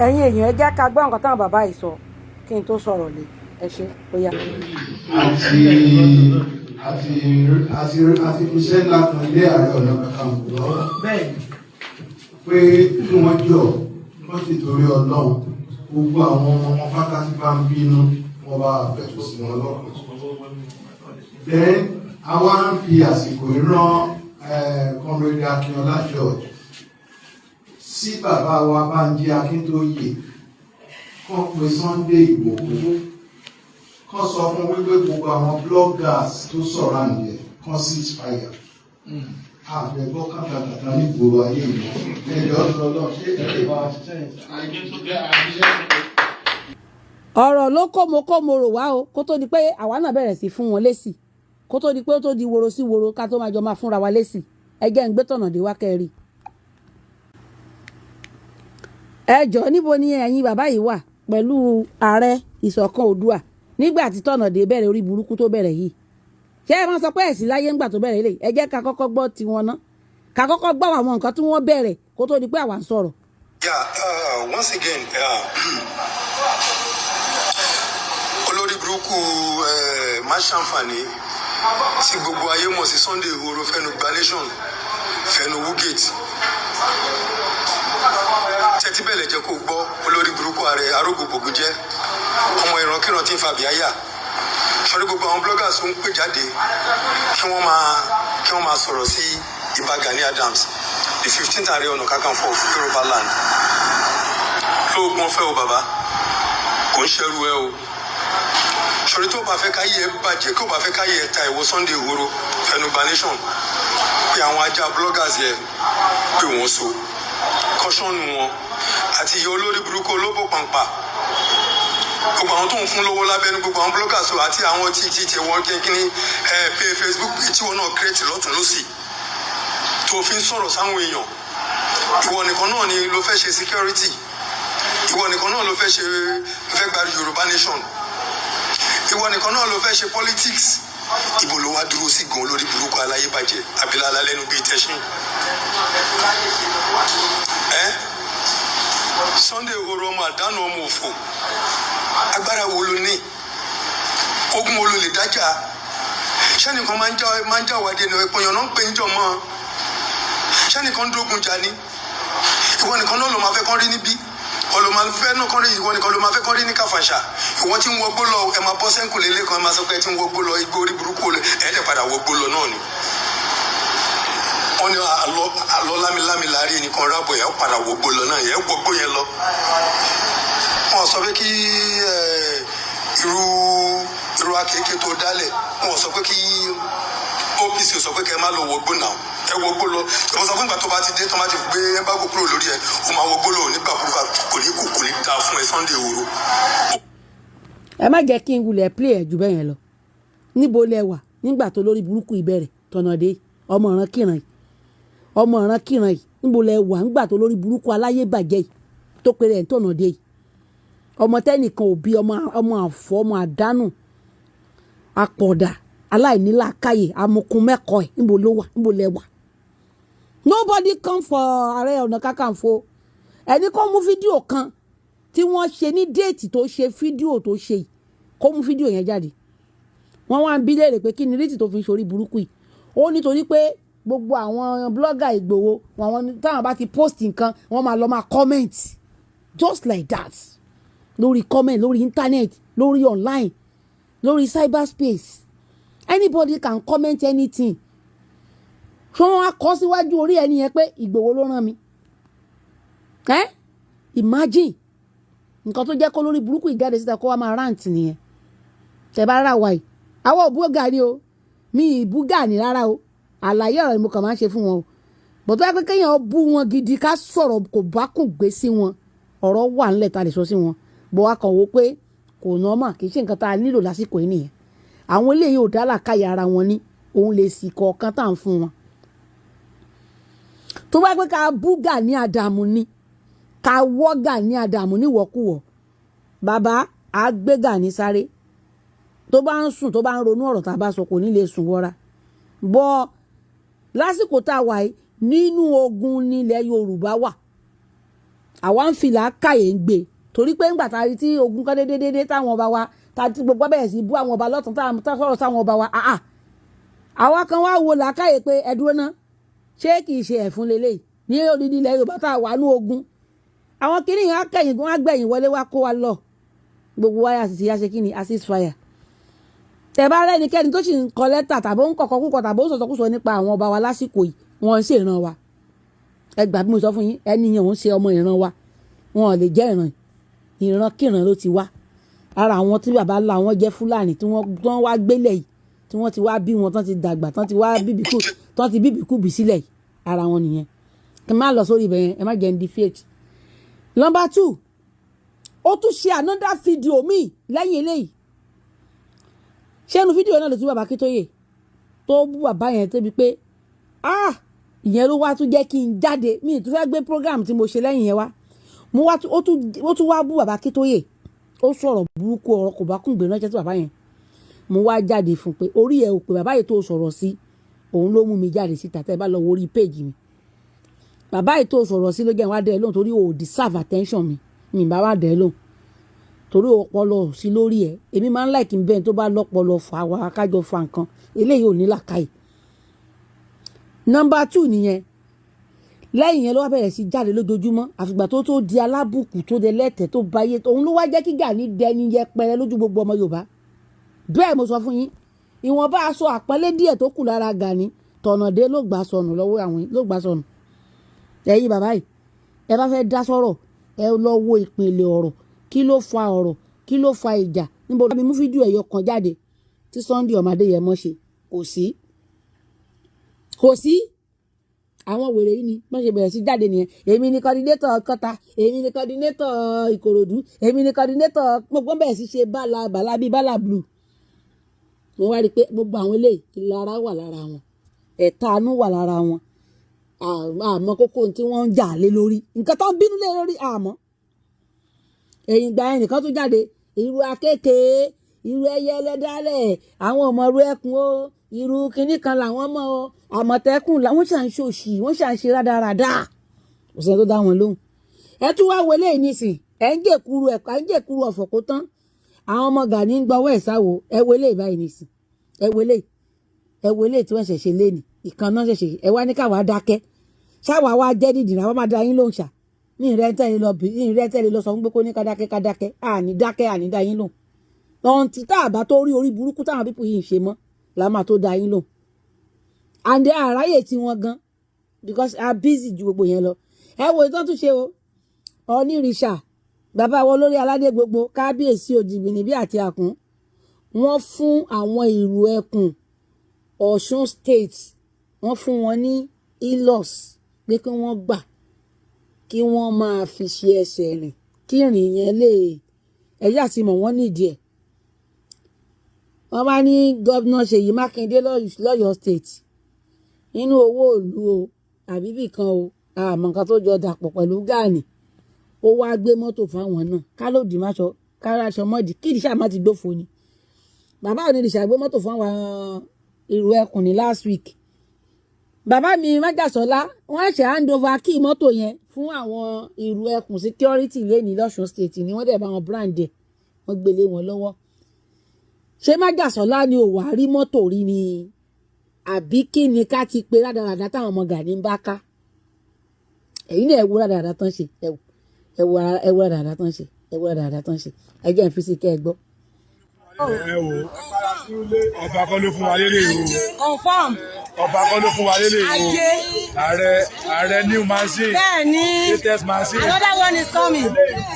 Ẹ̀yin èèyàn, ẹ jẹ́ ká gbọ́ nǹkan táwọn bàbá yìí sọ kí n tó sọ̀rọ̀ lé. Ẹ ṣe, ó yá. Àti fiṣẹ́ ńlá kan lé Ààrẹ Ọ̀nà Kakanfò lọ́wọ́ pé kí wọ́n jọ wọ́n sì torí Ọlọ́run, gbogbo àwọn ọmọ wọn pátá tí bá ń bínú, wọ́n bá pẹ̀tù sí wọn lọ́kàn. Then àwa ń fi àsìkò ìran Comrade Akínọlá George sí bàbá wa Bánjí Akíntóyè, kàn pé Sunday Ìgbòho, kàn sọ fún wípé gbogbo àwọn bloggers tó sọ̀rọ̀ àǹdẹ̀ kàn cease fire. Àgbẹ̀gbọ́ kàtàkàtà ní ìgboro ayé ìmọ̀ ẹjọ́ lọ́lọ́. Ṣé ẹ lè bá wa ṣiṣẹ́ yẹn? Ọ̀rọ̀ ló kó mo kó mo rò wá o, kó tó di pé àwa náà bẹ̀rẹ̀ sí fún wọn lésì, kó tó di pé ó tó di woro sí woro, ká tó máa jọ máa fúnra wa lésì. Ẹ jẹ́ ń gbé tọ̀nà dé wá kẹ́rì. Ẹ jọ̀ọ́, níbo ni ẹ̀yin bàbá yìí wà pẹ̀lú ààrẹ Ìṣọ̀kan Oòduà nígbà tí tọ̀nà dé bẹ̀rẹ̀ orí burúkú tó bẹ̀rẹ̀ yìí? Ṣé ẹ máa sọ pé ẹ̀sìn láyé ńgbà tó bẹ̀rẹ̀ lè? Ẹ jẹ́ ká kọ́kọ́ gbọ́ tiwọn ná, ká kọ́kọ́ gbọ́ àwọn nǹkan tí wọ́n bẹ̀rẹ̀ kó tó di pé àwa ń sọ̀rọ̀. Yeah, once again, olórí burúkú má ṣàǹfààní tí gbogbo ayé mọ̀ sí Sunday Igboho, fẹnu gba nation, fẹnu wúgate, tẹ́tí bẹ́ẹ̀ lẹ jẹ́ kó gbọ́. Olórí burúkú ààrẹ arógbòbògùn jẹ́ ọmọ ìrankíran tí ń fa bíáyà sọrí. Gbogbo àwọn bloggers tó ń pè jáde kí wọ́n máa sọ̀rọ̀ sí Ìbà Gani Adams, the 15th Ààrẹ Ọ̀nà Kakanfò of Yorùbá land, lóògùn ọ̀fẹ́ o. Bàbá kò ń ṣerú ẹ o. Sọrí, tó bá fẹ́ káyé ẹ bàjẹ́, kó bá fẹ́ káyé ẹ ta, ìwọ Sunday Igboho fẹnugba nation, pé àwọn ajá bloggers yẹ, pé wọ́n so kọ́ṣọ́nù wọn àti ìyá olórí burúkú olóbò pàǹpà, gbogbo àwọn tó ń fún lówó lábẹ́nu, gbogbo àwọn bloggers o, àti àwọn tí wọ́n kíní ẹ pé Facebook page tí wọ́n náà create lọ́tún lọ́sì tó fi ń sọ̀rọ̀ sáwọn èèyàn. Ìwọ nìkan náà ni ló fẹ́ ṣe security, ìwọ nìkan náà ló fẹ́ ṣe, ló fẹ́ gba Yorùbá nation, ìwọ nìkan náà ló fẹ́ ṣe politics. Ibo ló wá dúró sí gan, olórí burúkú aláyébàjẹ́ abilala lẹ́nu bíi tẹ̀sán ẹ? Sunday Igboho, ọmọ àdánù, ọmọ òfò, agbára wo ló ní? Ogun wo ló lè dájà? Sẹ́nìkan máa ń já wádìí ẹni ìpínyàn náà ń pè ń jọ mọ́. Sẹ́nìkan ń dógun jà ní? Ìwọ nìkan náà ló máa fẹ́ kán rí níbí, ìwọ ló máa fẹ́ náà kán rí, ìwọ nìkan ló máa fẹ́ kán rí ní Kàfàṣà. Ìwọ tí ń wọgbó lọ, ẹ máa bọ́ sẹ́ńkù lélẹ́ kan, ẹ máa sọ pé ẹ ti ń wọgbó lọ, igbó orí burúkú ẹ ẹ̀ padà wọgbó lọ náà ni. Wọ́n ní àlọ́ àlọ́ lámilámi láàrin ẹnìkan rábọ̀, ẹ̀ padà wọgbó lọ náà, ẹ̀ wọgbó yẹn lọ. Wọ́n sọ pé kí irú akéèké tó dálẹ̀, wọ́n sọ pé kí OPC sọ pé kẹ́ ẹ má lọ wọgbó náà, ẹ wọgbó lọ. Wọ́n sọ fún ìgbà tó bá ti dé, tó bá ti gbé embargo kúrò lórí ẹ, ó máa wọgbó lọ nígbà kúrò. Kò ní kú, kò ní dáa fún ẹ, Sunday Igboho. Ẹ má jẹ́ kí n wulẹ̀ play ẹ̀ jù bẹ́ẹ̀ yẹn lọ. Níbo lẹ wà nígbà tó lórí burúkú ìbẹ̀rẹ̀ tọ̀nàdé, ọmọ ìran kíran yìí, ọmọ ìran kíran yìí? Níbo lẹ wà nígbà tó lórí burúkú aláyé bàjẹ́ yìí tó péré ẹ̀ ń tọ̀nàdé yìí, ọmọ tẹ́nìkan ò bí, ọmọ ọmọ àfọ́, ọmọ àdánù, apọ̀dà, aláìnílàákàyè, amukun mẹ́kọ̀ọ́ ẹ̀? Níbo ló wà? Níbo lẹ wà? Nobody come for Ààrẹ Ọ̀nà Kakanfò. Ẹni kó mú fídíò kan tí wọ́n ṣe ní date tó ṣe fídíò tó ṣe yìí, kó mú fídíò yẹn jáde. Wọ́n wá ń bí léèrè pé kí ni reason tó fi ń ṣorí burúkú yìí. Ó nítorí pé gbogbo àwọn blogger Ìgbòho, àwọn táwọn bá ti post nǹkan, wọ́n máa lọ máa comment just like that lórí comment, lórí internet, lórí online, lórí cyberspace. Anybody can comment anything. Ṣé wọ́n á kọ síwájú orí ẹni yẹn pé Ìgbòho ló rán mi? Ẹ́ imagine nǹkan tó jẹ́ kó lórí burúkú ìjáde síta, kó wá máa rant nìyẹn. Tẹ bá rà wáyé, àwọn ò bú Gani o, mi ì bú Gani rárá o. Àlàyé ọ̀rọ̀ ni mo kàn máa ń ṣe fún wọn o. Bọ̀tọ́ yẹ pé kéèyàn bú wọn gidi, ká sọ̀rọ̀ kò bá kùn gbé sí wọn, ọ̀rọ̀ wà ńlẹ̀ ta lè sọ sí wọn bó wa kàn wó pé kò normal, kì í ṣe nǹkan tá a nílò lásìkò yìí nìyẹn. Àwọn eléyìí ò dá làákàyè ara wọn ní òun lè sì kọ̀ọ̀kan tá à ń fún wọn. Tó bá pé ká bú Gani Adams ni, ká wọ́ Gani Adams níwọ̀kuwọ̀, bàbá á gbé Gani sáré. Tó bá ń sùn, tó bá ń ronú ọ̀rọ̀ tá a bá sọ, kò ní lè sùn wọra bọ́. Lásìkò tá a wà yìí, nínú ogun nílẹ̀ Yorùbá wà. Àwa ń fi làákàyè ń gbé, torí pé ńgbà tá a rí tí ogun kan déédéé táwọn ọba wa tá tí gbogbo bẹ̀rẹ̀ sí bú àwọn ọba lọ́tún, tá a sọ̀rọ̀ sáwọn ọba wa, àà, àwa kan wá wo làákàyè pé ẹ dúró ná, ṣé kì í ṣe ẹ̀fún lélẹ́yìí ní odidi ilẹ̀ Yorùbá tá a wà ní ogun? Àwọn kìnìún yẹn á kẹ̀yìn, wọ́n á gbẹ̀yìn wọlé wá kó wa lọ. Gbogbo wa yà sì yá ṣe kí ni, assist fire. Tẹ bá rẹ́nikẹ́ni tó sì ń kọ lẹ́tà tàbí ó ń kọ̀kọ́ kúkọ tàbí ó ń sọ̀sọ̀kúsọ nípa àwọn ọba wa lásìkò yìí, wọ́n ń ṣèran wa. Ẹ gbà bí mo sọ fún yín, ẹni yẹn ò ń ṣe ọmọ ìran wa, wọn ò lè jẹ́ ìran. Ìran kíran ló ti wá. Ara àwọn tí bàbá ńlá wọn jẹ́ Fúlàní tí wọ́n wá gbélé yìí, tí wọ́n ti wá bí wọn tán, ti dàgbà tán, ti wá bíbí kú tán, ti bíbí kú bí sílẹ̀ yìí, ara wọn nìyẹn. Kí n má lọ sórí ibẹ̀ yẹn, ẹ má jẹ́ n deviate. Number two, ó tún ṣe another video míì lẹ́yìn eléyìí. Ṣé inú fídíò náà ló tún bàbá Akíntóyè tó bú bàbá yẹn tóbi pé, ah, ìyẹn ló wá tún jẹ́ kí n jáde. Mi ì tún fẹ́ gbé program tí mo ṣe lẹ́yìn yẹn wá. Mo wá, ó tún wá bú bàbá Akíntóyè, ó sọ̀rọ̀ burúkú, ọ̀rọ̀ kò bá kún gbé ránṣẹ́ sí bàbá yẹn. Mo wá jáde fún pé orí ẹ̀ ò pé, bàbá yìí tó sọ̀rọ̀ sí, òun ló mú mi jáde síta. Tẹ́ ẹ bá lọ wo orí péèjì mi, bàbá yìí tó sọ̀rọ̀ sí ló jẹ́ wá dẹ́ lóhùn, torí o deserve attention mi. Mi bá wá dẹ́ lóhùn torí ọpọlọ sí lórí ẹ̀. Èmi máa ń like bẹ́ẹ̀ tó bá lọ́pọlọ fà wá, kájọ fa nǹkan. Eléyìí ò ní làákàyè. Number two nìyẹn. Lẹ́yìn yẹn ló wá bẹ̀rẹ̀ sí jáde lójoojúmọ́, àfìgbà tó di alábùkù, tó di ẹlẹ́tẹ̀, tó bayé. Òun ló wá jẹ́ kí Gani dẹni yẹpẹrẹ lójú gbogbo ọmọ Yorùbá. Bẹ́ẹ̀ mo sọ fún yín, ìwọ̀nba aṣọ àpọ́nlé díẹ̀ tó kù lára Gani, tọ̀nàdé ló gbà sọnù lọ́wọ́ àwọn, ló gbà sọnù. Ẹ̀yin bàbá yìí, ẹ bá fẹ́ dá sọ̀rọ̀, ẹ lọ wo ìpìlẹ̀ ọ̀rọ̀. Kí ló fa ọ̀rọ̀? Kí ló fa ìjà? Níbo ló mú fídíò ẹ̀yọ kan jáde tí Sunday ọmọdé yẹn mọ́ ṣe? Kò sí, kò sí. Àwọn wèrè yìí ni wọ́n ṣe bẹ̀rẹ̀ sí jáde nìyẹn. Èmi ni coordinator kọta, èmi ni coordinator Ìkòròdú, èmi ni coordinator gbogbo, bẹ̀rẹ̀ sí ṣe bala bala bíi bala blue. Mo wá rí i pé gbogbo àwọn eléyìí, ìlara wà lára wọn, ẹ̀tanú wà lára wọn. Àmọ́ kókó tí wọ́n ń jà lé lórí, nǹkan tó ń bínú lé lórí, àmọ́ ẹ̀yìn ìgbà yẹn nìkan tún jáde. Irú akéèké, irú ẹyẹ ẹlẹ́dálẹ̀, àwọn ọmọ irú ẹkùn o, irú kinní kan làwọn mọ̀ o, Àmọ̀tẹ́kùn làwọn ṣà ń ṣòṣì, wọ́n ṣà ń ṣe rádaràda. Kò sẹ́ni tó dá wọn lóhùn. Ẹ tún wá wọlé nísìn, ẹ ń jèkúrú, ẹ ń jèkúrú ọ̀fọ̀ kó tán. Àwọn ọmọ Gani ń gbọ́wọ́ ẹ̀ sáwo. Ẹ wọlé báyìí nísìn, ẹ wọlé, ẹ wọlé tí wọ́n ṣẹ̀ṣẹ̀ lé ní ìkan náà ṣẹ̀ṣẹ̀. Ẹ wá ní káwa dákẹ́, ṣáwa wá jẹ́ dídìrín, àwọn máa da yín lóhùn ṣá. Ní ìrẹ́ tẹ́lẹ̀ lọ bí ní ìrẹ́ tẹ́lẹ̀ lọ sọ fún pé kó ní ká dákẹ́, ká dákẹ́. Àní dákẹ́, àní dá yín lóhùn. Ọ̀ǹtí tá a bá tó rí orí burúkú táwọn people yìí ń ṣe mọ́ la máa tó dá yín lóhùn. And àráyè tí wọ́n gan, because a busy ju gbogbo yẹn lọ. Ẹ wo ìtàn tún ṣe o. Onírìṣà, bàbá wọn lórí aládé gbogbo, kábíyèsí Òjìgbìnì bí àti àkún, wọ́n fún àwọn ìlú ẹkùn Ọ̀ṣun State, wọ́n fún wọn ní Hilux pé kí wọ́n gbà, kí wọ́n máa fi ṣe ẹsẹ̀ rìn, kí ìrìn yẹn lè ẹ̀yà tí mọ̀ wọ́n nídìí ẹ̀. Wọ́n bá ní Governor Ṣèyí Mákindé lọ́yọ̀ọ́ State, nínú owó ìlú o àbí bì kan o, àmọ́ nǹkan tó jọ dàpọ̀ pẹ̀lú Gani, ó wá gbé mọ́tò fáwọn náà. Kálòdì máṣọ káraṣọ mọ́dì kí ìdíṣà má ti gbófo ni. Bàbá òní ìdíṣà gbé mọ́tò fún àwọn ìrù ẹkùn ní last week. Bàbá mi májàsọ́lá, wọ́n ṣe hand over kí mọ́tò yẹn fún àwọn ìrù ẹkùn security lẹ́ni lọ́sùn State ni. Wọ́n dẹ̀ bá wọn brand ẹ̀, wọ́n gbélé wọn lọ́wọ́. Ṣé májàsọ́lá ni ò wá rí mọ́tò rí ni, àbí kí ni ká ti pe rádaràdá táwọn ọmọ Gani ń bá ká? Ẹ̀yin náà, ẹ wo rádaràdá tán ṣe, ẹ wo, ẹ wo rádaràdá tán ṣe, ẹ wo rádaràdá tán ṣe. Ẹ jẹ́ n fi sí kẹ́ ẹ gbọ́. Ẹ wo, ọba kọ́ ló fún wa lélẹ̀ o. Confirm. Ọba kọ́ ló fún wa lélẹ̀ o. Ajé. Ààrẹ, ààrẹ, new machine. Bẹ́ẹ̀ ni. Latest machine. Another one is coming.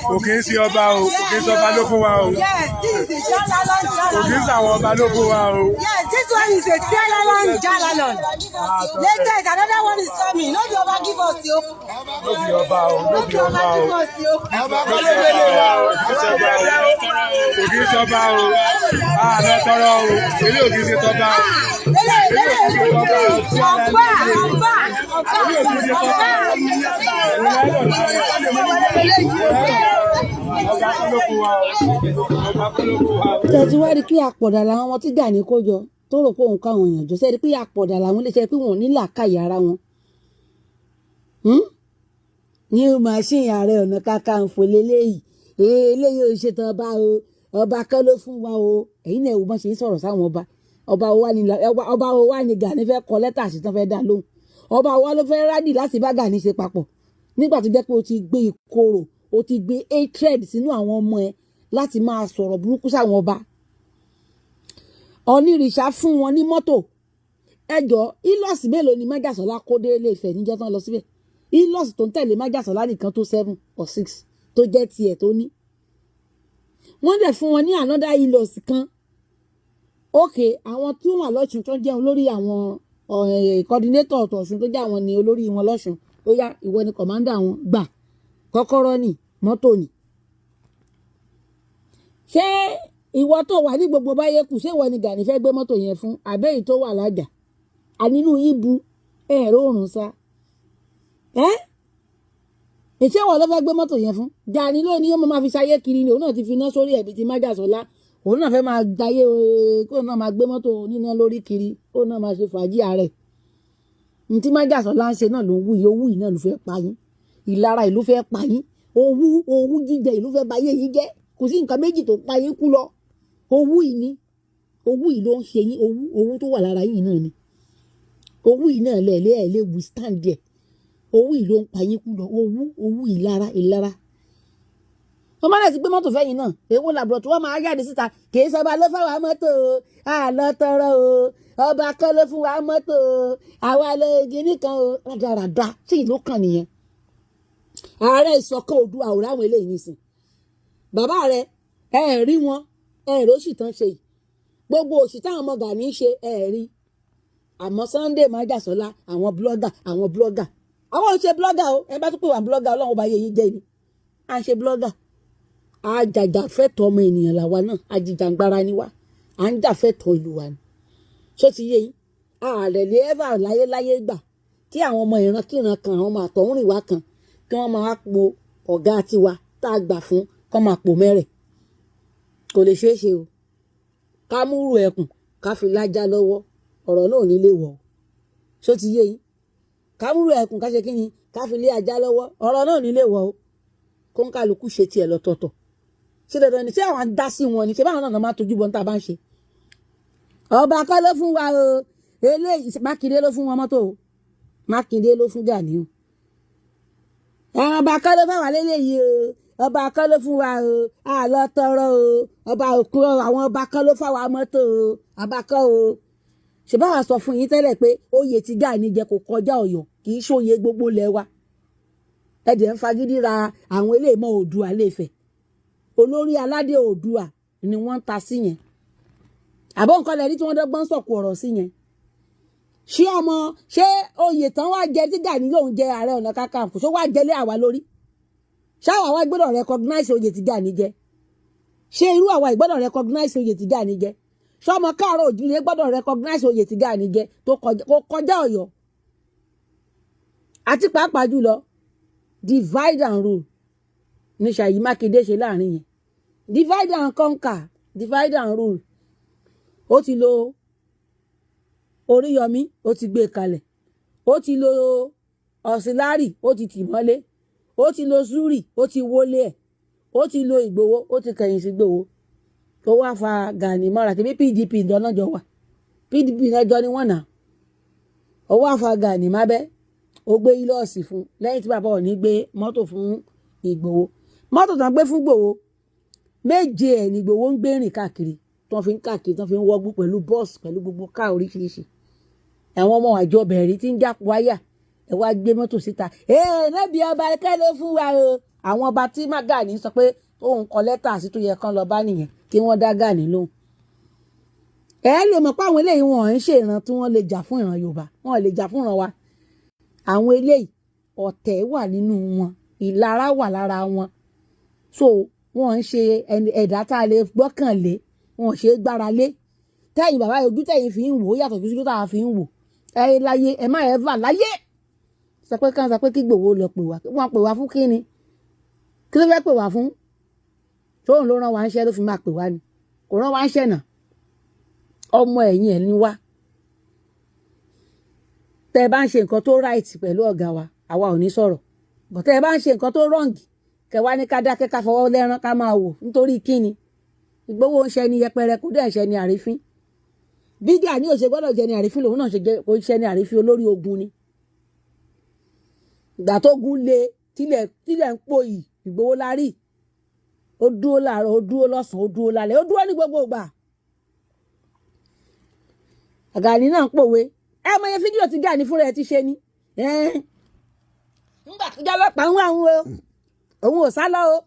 Kò kí ń sí ọba o, kò kí ń sí ọba ló fún wa o. Yes, this is a Jalalon. Kò kí ń Jalalon. sí àwọn ọba ló fún wa o. Yes, this one is a Jalalon Jalalon. Latest, another one is coming. No be Oba give us yo. Ló bí ọba o, ló No bí be ọba Oba o. give us yo. Ọba kọ́ ló gbélé wa o. Kò kí ń sọba o, àlọ́ tọrọ o, ilé ò kí ń ṣe tọba o. Lele, lele, ọba, ọba, ọba, ọba. Ọba kọ́ ló fún wa o, ọba kọ́ ló fún wa o. Tẹ̀sí wá rí pé àpọ̀dà làwọn ọmọ tí Gani kó jọ, tó rò pé òun káwọn èèyàn jọ sẹ́ni, pé àpọ̀dà làwọn lè ṣe, pé wọn ò ní làákàyè ara wọn. New machine Ààrẹ Ọ̀nà Kakanfò lélẹ́yìí. Eléyìí ò ṣe tán ọba o, ọba kan ló fún wa o. Ẹ̀yin náà, wò bọ́n ṣe ń sọ̀rọ̀ sáwọn ọba. Ọba wa ni, ọba wa ni Gani fẹ́ kọ lẹ́tà sí tán fẹ́ dá lóhùn? Ọba wa ló fẹ́ ready láti bá Gani ṣe papọ̀ nígbà tó jẹ́ pé o ti gbé ìkorò, o ti gbé hatred sínú àwọn ọmọ ẹ láti máa sọ̀rọ̀ burúkú sáwọn ọba? Onírìṣà fún wọn ní mọ́tò. Ẹjọ́, Hilux mélòó ni Májàsọ́lá kó dé Ilé Ifẹ̀ níjọ́ tán lọ síbẹ̀? Hilux tó ń tẹ̀lé Májàsọ́lá nìkan tó seven or six tó jẹ́ tiẹ̀ tó ní. Wọ́n dẹ̀ fún wọn ní another Hilux kan. Ok, àwọn tí wọ́n wà lọ́sùn tó jẹ́ olórí àwọn coordinator ọ̀tọ̀ọ̀sùn, tó jẹ́ àwọn ni olórí wọn lọ́sùn, ó yá, ìwọ ni commander wọn, gbà kọ́kọ́rọ́ ní mọ́tò ní. Ṣé ìwọ tó wà ní gbogbo báyé kù, ṣé ìwọ ni Gani fẹ́ gbé mọ́tò yẹn fún, àbẹ́yìí tó wà lájà ànínú ibu ẹ̀rọ òrùn sa ẹ́? Ìṣe ìwọ ló fẹ́ gbé mọ́tò yẹn fún? Gani ló ní ó máa fi ṣayé kiri ni. Òun náà ti fi iná sórí ẹ̀bí ti Májàsọ́lá. Òun náà fẹ́ máa jayé, kó náà máa gbé mọ́tò oníná lórí kiri, kó náà máa ṣe fàájì ààrẹ. Ní tí Májàsọ́lá ń ṣe náà ló ń wú yìí. Owú yìí náà ló fẹ́ pa yín, ìlara ìlú fẹ́ pa yín, owú, owú jíjẹ ìlú fẹ́ ba ayé yín jẹ́. Kò sí nǹkan méjì tó pa yín kú lọ, owú yìí ni. Owú yìí ló ń ṣe yín. Owú, owú tó wà lára yín náà ni. Owú yìí náà lẹ̀lẹ́ ẹ̀ lè withstand ẹ̀. Owú yìí ló ń pa yín kú lọ. Owú, owú, ìlara, ìlara. Wọ́n bá ti gbé mọ́tò fẹ́yìn náà, èwo làbúrò tí wọ́n máa jáde síta? Kì í sọba ló fáwọn mọ́tò o, àlọ́ tọrọ o, ọba kan ló fún wa mọ́tò o, àwa lè gíní kan o. Rádaràda tí ìlú kan nìyẹn. Ààrẹ Ìṣọ̀kan Oòduà, àwòrán àwọn eléyìí nìsín. Bàbá rẹ, ẹ rí wọn, ẹ rí òṣì tán ṣe yìí, gbogbo òṣì táwọn ọmọ Gani ń ṣe, ẹ rí. Àmọ́ Sunday Májàsọ́lá, àwọn blogger, àwọn blogger, àwọn ò ṣe blogger o. Ẹ bá tún pè wá blogger, Ọlọ́run ọba yẹ yín jẹ́ ni. À ń ṣe blogger, àjàjàfẹ́tọ̀ọ́ ọmọ ènìyàn làwa náà, àjìjàngbara ni wá, à ń jàfẹ́tọ̀ọ́ ìlú wa ni. Ṣó ti yé yín? Ààrẹ lè ẹ́fà láyéláyé gbà kí àwọn ọmọ ìrankíran kan, àwọn ọmọ àtọ̀húnrìnwá kan, kí wọ́n máa po ọ̀gá tiwa tá a gbà fún, kọ́ máa pò mẹ́rẹ̀. Kò lè ṣeé ṣe o. Ká múrù ẹkùn ká fi lájá lọ́wọ́, ọ̀rọ̀ náà ò ní lè wọ̀ ọ́. Ṣó ti yé yín? Ká múrù ẹkùn ká ṣe kí ni, ká fi lé ajá lọ́wọ́, ọ̀rọ̀ náà ò ní lè wọ̀ ọ́. Kó ń kálukú ṣe tiẹ̀ lọ́tọ̀ọ̀tọ̀. Ṣé dandan ni? Ṣé àwọn dá sí wọn ni? Ṣé báwọn náà máa tójú bọ́ ní tá a bá ń ṣe? Ọba kọ́ ló fún wa o. Eléyìí, Mákindé ló fún wọn mọ́tò o. Mákindé ló fún Gani o. Ọba kọ́ ló fẹ́ wà lélẹ́yìí o, ọba kọ́ ló fún wa o, àlọ́ tọrọ o, ọba òkú, àwọn ọba kọ́ ló fà wá mọ́tò o, ọba kọ́ o. Ṣe báwa sọ fún yín tẹ́lẹ̀ pé oyè tí Gani jẹ kò kọjá Ọ̀yọ́, kì í ṣòye gbogbo lẹ̀ wa. Ẹ̀dẹ̀ ń fagídí ra àwọn eléyìí mọ́ Oòduà Ilé-Ifẹ̀. Olórí aládé Oòduà ni wọ́n ń ta sí yẹn. Àbọ̀ nǹkan lẹ́rí tí wọ́n dọ́gbọ́n sọ̀kò ọ̀rọ̀ sí yẹn. Ṣé ọmọ, ṣé oyè tán wá jẹ tí Gani lòun jẹ Ààrẹ Ọ̀nà Kakanfò, ṣó wá jẹlé àwa lórí? Ṣáwa wá gbọ́dọ̀ recognize oyè tí Gani jẹ? Ṣé irú àwa ìgbọ́dọ̀ recognize oyè tí Gani jẹ? Ṣọmọ káàárọ̀ òjìlé gbọ́dọ̀ recognize oyè tí Gani jẹ tó kọjá Ọ̀yọ́? Àti pàápàá jùlọ, divide and rule ní Ṣèyí Mákindé ṣe láàrin yẹn. Divide and conquer, divide and rule. Ó ti lo Oríyọmí, ó ti gbé e kalẹ̀. Ó ti lo Ọ̀sìnlárì, ó ti tì mọ́lé. Ó ti lo Zuri, ó ti wọlé ẹ̀. Ó ti lo Ìgbòho, ó ti kẹ̀yìn sí Ìgbòho, tó wá fa Gani mọ́ra. Tẹ̀bí PDP ìdánájọ wà, PDP náà jọ ni wọ́n nà. Ó wá fa Gani mábẹ́, ó gbé Hilux fún lẹ́yìn tí bàbá òní gbé mọ́tò fún Ìgbòho. Mọ́tò tán gbé fún Ìgbòho, méje ẹ̀ ní Ìgbòho ń gbé rìn káàkiri, tó fi ń káàkiri, tó fi ń wọ́gbú pẹ̀lú bọ́ọ̀sì, pẹ̀lú gbogbo káà oríṣiríṣi. Àwọn ọmọ àjọ bẹ̀rẹ̀ tí ń jápọ̀ wáyà, ẹ wá gbé mọ́tò síta. Ee, nẹ́bí ọba kẹ́ ló fún wa o. Àwọn ọba tí Gani sọ pé òun kọ lẹ́tà sí tó yẹ kán lọ bá nìyẹn, kí wọ́n dá Gani lóhùn. Ẹ lè mọ̀ pé àwọn eléyìí, wọn ń ṣe ìran tí wọ́n lè jà fún ìran Yorùbá, wọn lè jà fún ìran wa. Àwọn eléyìí, ọ̀tẹ̀ wà nínú wọn, ìlara wà lára wọn, so wọn ń ṣe ẹ̀dá tá a lè gbọ́kànlé, wọn ò ṣe é gbára lé. Tẹ́yìn bàbá, ojú tẹ́yìn fi ń wò ó yàtọ̀ sí ojú táwa fi ń wò. Ẹ láyé, ẹ má ẹ và láyé sọ pé kán sọ pé kí Ìgbòho lọ pè wá. Wọ́n pè wá fún kí ni? Kí ló fẹ́ pè wá fún? Tóun ló rán wa ń ṣẹ́ ló fi máa pè wá ni? Kò rán wa ń ṣẹ́ náà. Ọmọ ẹ̀yìn ẹ̀ ni wá. Tẹ́ ẹ bá ń ṣe nǹkan tó right pẹ̀lú ọ̀gá wa, àwa ò ní sọ̀rọ̀. But ẹ bá ń ṣe nǹkan tó wrong, kẹ wá ní ká dákẹ́, ká fọwọ́ lẹ́rán, ká máa wò. Nítorí kíni? Ìgbòho ń ṣe ni yẹpẹrẹ, kò dẹ̀ ń ṣe ni àrífín. Bí Gani ò ṣe gbọ́dọ̀ jẹ ni àrífín, lòun náà ṣe jẹ́ kò ṣe ni àrífín. Olórí ogun ni. Ìgbà tó gun le, tílẹ̀ tílẹ̀ ń pò yìí, Ìgbòho la rí. Ó dúró láàárọ̀, ó dúró lọ́sàn-án, ó dúró lálẹ́, ó dúró ní gbogbo ìgbà. Gani náà ń pòwe. Ẹ mọ iye fídíò tí Gani fúnra ẹ ti ṣe ni nígbà tó jẹ́ ọlọ́pàá ń wá òun o, òun ò sá lọ o,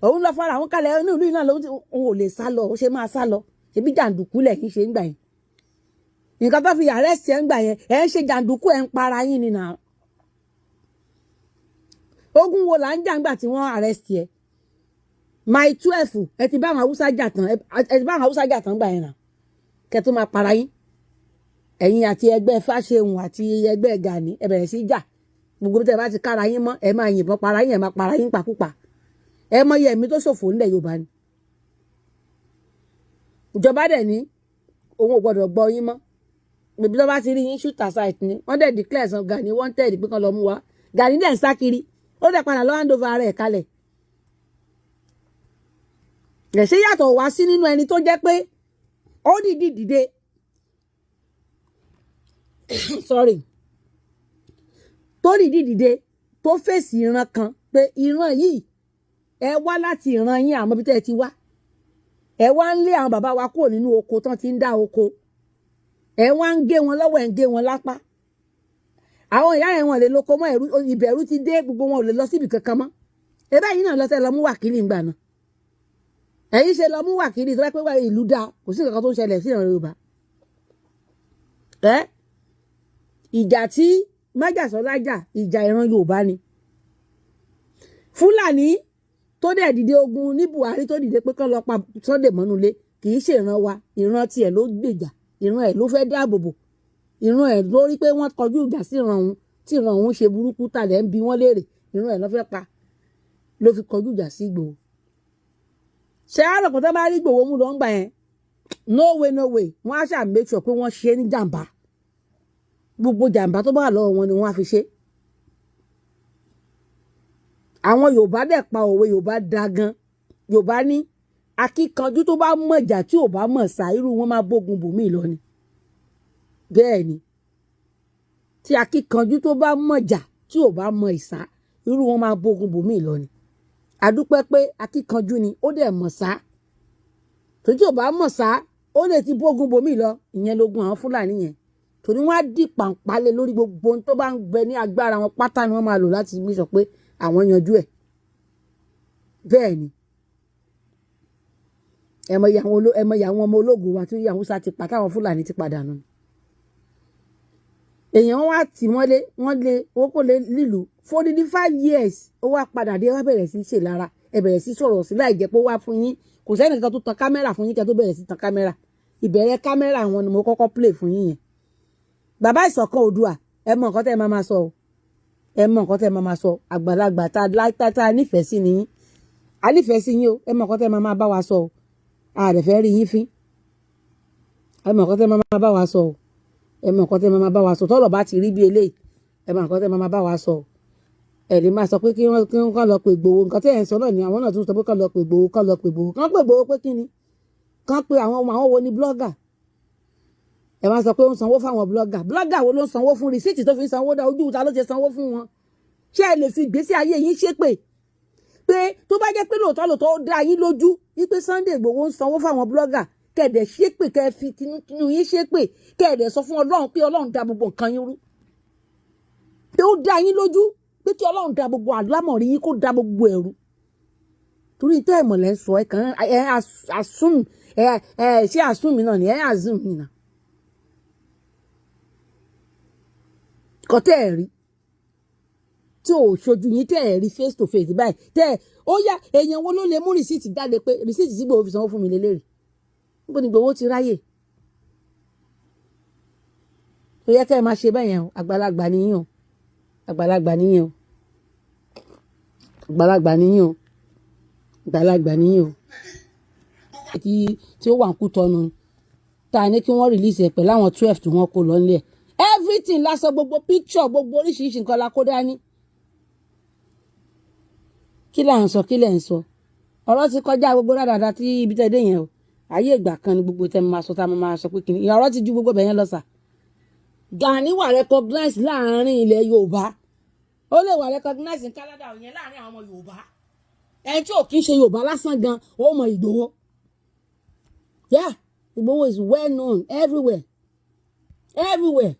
òun lọ fara àwọn kalẹ̀ ní ìlú yìí náà lòun òun ò lè sá lọ. Ó ṣe máa sá lọ? Ṣebí jàǹdùkú lẹ́yìn ṣe ń gbà yẹn. Nǹkan tó fi arrest ẹ̀ ń gbà yẹn, ẹ̀ ń ṣe jàǹdùkú, ẹ̀ ń para yín ni nà. Ogun wo là ń jà ńgbà tí wọ́n arrest ẹ̀? Mile 12, ẹ ti bá àwọn Haúsá jà tán, ẹ ti bá àwọn Haúsá jà tán gbà yẹn nà, kẹ́ tó máa para yín. Ẹ̀yin àti ẹgbẹ́ Fáṣẹ̀hùn àti ẹgbẹ́ Gani, ẹ bẹ̀rẹ̀ sí í jà. Gbogbo bí tẹ́ bá ti kára yín mọ́, ẹ máa yìnbọn para yín, ẹ máa para yín pakúpa. Ẹ mọ iye ẹ̀mí tó ṣòfò ńlẹ̀ Yorùbá ni. Ìjọba dẹ̀ ní òun ò gbọ́dọ̀ gbọ́ yín mọ́. Bíbí tó bá ti rí yín, shoot aside ni. Wọ́n dẹ̀ declare san Gani wanted, pé kán lọ mú wa. Gani dẹ̀ ń sá kiri, ó dẹ̀ padà lọ hand over ara ẹ̀ kalẹ̀. Ẹ̀ ṣé yàtọ̀ wá sí nínú ẹni tó jẹ́ pé ó dìídì dìde, sorry, tó dìídì dìde, tó fèsì ìran kan pé ìran yìí, ẹ wá láti ìran yín, àmọ́ bí tẹ́ ẹ ti wá, ẹ wá ń lé àwọn bàbá wa kúrò nínú oko tán ti ń dá oko, ẹ wá ń gé wọn lọ́wọ́, ẹ ń gé wọn lápá. Àwọn ìyá yẹn, wọn lè lóko mọ́. Ẹ̀rù ìbẹ̀rù ti dé, gbogbo wọn ò lè lọ síbi kankan mọ́. Ẹ báyìí náà lọ́sẹ̀ lọ mú wákìlì ńgbà náà. Ẹ̀yin ṣe lọ mú wákìlì tó bá pẹ́ wá ìlú dáa, kò sí nǹkan tó ń ṣẹlẹ̀ sí ìran Yorùbá. Ẹ ìjà tí májàsọ́lá jà, ìjà ìran Yorùbá ni. Fúlàní tó dẹ̀ dìde ogun ní Buhari, tó dìde pé kán lọ pa Sunday mọ́nulé, kì í ṣe ìran wa. Ìran tiẹ̀ ló gbèjà, ìran ẹ̀ ló fẹ́ dáàbò bò. Ìran ẹ̀ lórí pé wọ́n kọjú ìjà sí ìran òun, tí ìran òun ṣe burúkú talẹ̀ ń bi wọ́n léèrè. Ìran ẹ̀ ló fẹ́ pa, ló fi kọjú ìjà sí Ìgbòho. Ṣé àròkọ tó bá rí Ìgbòho mú lọ ń gbà yẹn? No way, no way. Wọ́n á ṣáà make sure pé wọ́n ṣe é ní jàǹbá. Gbogbo jàǹbá tó bá wà lọ́wọ́ wọn ni wọ́n á fi ṣe. Àwọn Yorùbá dẹ̀ pa òwe. Yorùbá da gan. Yorùbá ní akíkanjú tó bá mọ̀jà, tí ò bá mọ̀ sá, irú wọn máa bógun bòmíì lọ ni. Bẹ́ẹ̀ ni, tí akíkanjú tó bá mọ̀jà, tí ò bá mọ̀ ìsá, irú wọn máa bógun bòmíì lọ ni. Àdúpẹ́ pé akíkanjú ni, ó dẹ̀ mọ̀ sá. Tó tí ò bá mọ̀ sá, ó lè ti bógun bòmíì lọ. Ìyẹn lógun àwọn Fúlàní yẹn, torí wọ́n á dì pàǹpálẹ̀ lórí gbogbo ohun tó bá ń gbẹ ní agbára wọn pátá ni wọ́n máa lò láti bí sọ pé àwọn yanjú ẹ̀. Bẹ́ẹ̀ ni. Ẹ mọ iye àwọn ọmọ ológun wa tí Haúsá ti pa, táwọn Fúlàní ti padà nù. Èèyàn wá tì mọ́lé, wọ́n lé owó kò lè lílùú for the 5 years. Ó wá padà dé, wá bẹ̀rẹ̀ sí í ṣe lára, ẹ bẹ̀rẹ̀ sí sọ̀rọ̀ sí láì jẹ́ pé ó wá fún yín. Kò sẹ́nìkan tó tan kámẹ́rà fún yín kẹ́ tó bẹ̀rẹ̀ sí tan kámẹ́rà. Ìbẹ̀rẹ̀ kámẹ́rà wọn ni mo kọ́kọ́ play fún yín yẹn. Bàbá Ìṣọ̀kan Oòduà, ẹ mọ nǹkan tẹ́ ẹ máa máa sọ o. Ẹ mọ nǹkan tẹ́ ẹ máa máa sọ. Àgbàlagbà tá a nífẹ̀ẹ́ sí ni yín, a nífẹ̀ẹ́ sí yín o. Ẹ mọ nǹkan tẹ́ ẹ máa máa bá wa sọ o. A rẹ̀ fẹ́ rí yín fín. Ẹ mọ nǹkan tẹ́ ẹ máa máa bá wa sọ o. Ẹ mọ nǹkan tẹ́ ẹ máa máa bá wa sọ. Tọ́rọ̀ bá ti rí bí eléyìí, ẹ mọ nǹkan tẹ́ ẹ máa máa bá wa sọ o. Ẹ lè máa sọ pé kí wọ́n kán lọ pè Ìgbòho. Nǹkan tẹ́ ẹ̀ ń sọ náà ni àwọn náà tún sọ pé kán lọ pè Ìgbòho, kán lọ pè Ìgbòho, kán pè Ìgbòho pé kí ni? Kán pe àwọn ọmọ àwọn wo ni blogger? Ẹ máa sọ pé ó ń sanwó fáwọn blogger. Blogger wo ló ń sanwó fún? Receipt tó fi ń sanwó dá ojú ta ló ti sanwó fún wọn? Ṣé ẹ lè fi ìgbésí ayé yín ṣépè pé tó bá jẹ́ pé lóòótọ́ lóòótọ́, ó dá yín lójú wípé Sunday Igboho ń sanwó fáwọn blogger, kẹ̀dẹ̀ ṣépè, kẹ́ fi tinútinú yín ṣépè, kẹ̀dẹ̀ sọ fún Ọlọ́run pé Ọlọ́run dá gbogbo nǹkan yín rú, pé ó dá yín lójú pé kí Ọlọ́run dá gbogbo àlámọ̀rí yín, kó dá gbogbo ẹ̀rú? Torí tẹ́ ẹ̀ mọ̀lẹ́ sọ, ẹ kàn ẹ assume ẹ ẹ ṣé assume náà ni ẹ assume mi náà kọ́ tẹ́ ẹ̀ rí tí ò ṣojú yín, tẹ́ ẹ̀ rí face to face báyìí, tẹ́ ẹ̀ ó yá. Èèyàn wo ló lè mú receipt jáde pé receipt tí Ìgbòho fi sanwó fún mi lélẹ́rìí? Níbo ni Ìgbòho ti ráyè? Ó yẹ kẹ́ ẹ máa ṣe bẹ́ẹ̀ yẹn o. Àgbàlagbà nìyín o, àgbàlagbà nìyín o, àgbàlagbà nìyín o, àgbàlagbà nìyín o. Tí ó wà ń kú tọ́nu ta ní kí wọ́n release ẹ̀ pẹ̀lú àwọn 12 tí wọ́n kó lọ nílẹ̀. Everything lásán, gbogbo picture, gbogbo oríṣiríṣi nǹkan la kó dání. Kí là ń sọ? Kí lẹ̀ ń sọ? Ọ̀rọ̀ ti kọjá gbogbo rádàdà tí ibi tẹ́ dé yẹn o. Ayé ìgbà kan ni gbogbo tẹ́ máa sọ, tá máa sọ pé kìnìún. Ọ̀rọ̀ ti ju gbogbo bẹ̀yẹn lọ sà. Gani wà recognize láàrin ilẹ̀ Yorùbá. Ó lè wà recognize ní Canada yẹn láàrin àwọn ọmọ Yorùbá. Ẹni tí ò kí ń ṣe Yorùbá lásán gan, ó mọ Ìgbòho. Yeah, Ìgbòho is well known everywhere, everywhere.